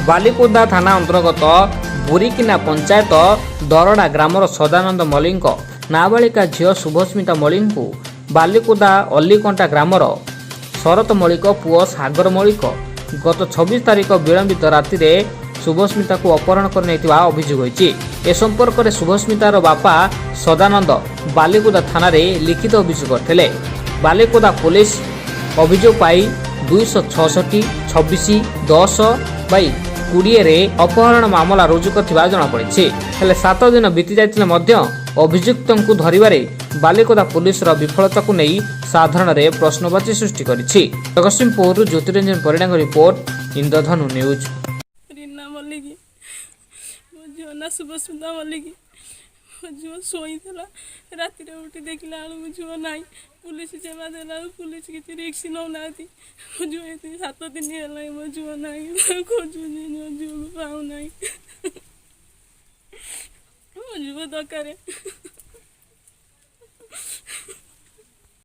ବାଲିକୁଦା ଥାନା ଅନ୍ତର୍ଗତ ବୁରିକିନା ପଞ୍ଚାୟତ ଦରଡ଼ା ଗ୍ରାମର ସଦାନନ୍ଦ ମଲ୍ଲିକଙ୍କ ନାବାଳିକା ଝିଅ ଶୁଭସ୍ମିତା ମଲ୍ଲିକଙ୍କୁ ବାଲିକୁଦା ଅଲିକଣ୍ଟା ଗ୍ରାମର ଶରତ ମଲ୍ଲିକ ପୁଅ ସାଗର ମଲ୍ଲିକ ଗତ 26 ତାରିଖ ବିଳମ୍ବିତ ରାତିରେ ଶୁଭସ୍ମିତାକୁ ଅପହରଣ କରିନେଇଥିବା ଅଭିଯୋଗ ହୋଇଛି। ଏ ସମ୍ପର୍କରେ ଶୁଭସ୍ମିତାର ବାପା ସଦାନନ୍ଦ ବାଲିକୁଦା ଥାନାରେ ଲିଖିତ ଅଭିଯୋଗ କରିଥିଲେ। ବାଲିକୁଦା ପୋଲିସ ଅଭିଯୋଗ ପାଇ 266 26 10 ବାଇ 20ରେ ଅପହରଣ ମାମଲା ରୁଜୁ କରିଥିବା ଜଣାପଡ଼ିଛି। ହେଲେ 7 ଦିନ ବିତି ଯାଇଥିଲେ ମଧ୍ୟ ଅଭିଯୁକ୍ତଙ୍କୁ ଧରିବାରେ ବାଲିକୁଦା ପୋଲିସର ବିଫଳତାକୁ ନେଇ ସାଧାରଣରେ ପ୍ରଶ୍ନବାଚୀ ସୃଷ୍ଟି କରିଛି। ଜଗତସିଂହପୁରରୁ ଜ୍ୟୋତିରଞ୍ଜନ ପରିଡ଼ାଙ୍କ ରିପୋର୍ଟ, ଇନ୍ଦ୍ରଧନୁ ନ୍ୟୁଜ୍। ରୀନା ମଲ୍ଲିକ, ମୋ ଝିଅ ନାଁ ଶୁଭସ୍ମିତା ମଲ୍ଲିକ। ମୋ ଝିଅ ଶୋଇଥିଲା, ରାତିରେ ଉଠି ଦେଖିଲା ବେଳକୁ ଝିଅ ନାହିଁ। ପୁଲିସ ସେବା ଦେଲା ବେଳକୁ ପୁଲିସ କିଛି ରିସ୍କ ନେଉନାହାନ୍ତି। ମୋ ଝିଅ ଏତେ 7 ଦିନ ହେଲାଣି, ମୋ ଝିଅ ନାହିଁ। ଖୋଜୁଛି, ମୋ ଝିଅକୁ ପାଉନାହିଁ। ମୋ ଝିଅ ଦରକାର।